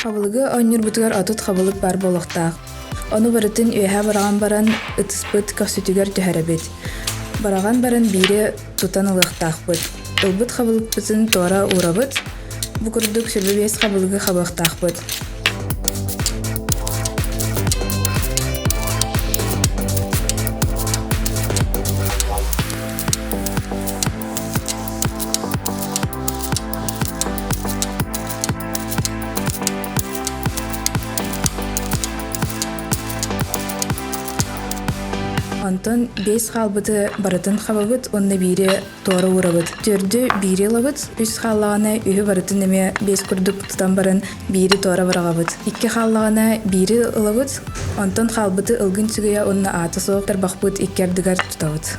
Хабылыгы оонньуурбутугар 30 хабылык баар буолуохтаах. Ону барытын үөһэ быраҕан баран, ытыспыт көхсүтүгэр түһэрэбит. Быраҕан баран биири тутан ылыахтаахпыт. Ылбыт хабылыкпытын туора уурабыт. Бу курдук 25 хабылыгы хабыахтаахпыт. Онтон биэс хаалбыты барытын хабабыт уонна биири туора уурабыт. Төрдү биири ылабыт, үс хааллаҕына үһү барытын эмиэ биэс курдук тутан баран биири туора быраҕабыт. Икки хааллаҕына биири ылабыт, онтон хаалбыты ылгын сүгэйэ уонна аата суох тарбахпыт икки ардыгар тутабыт.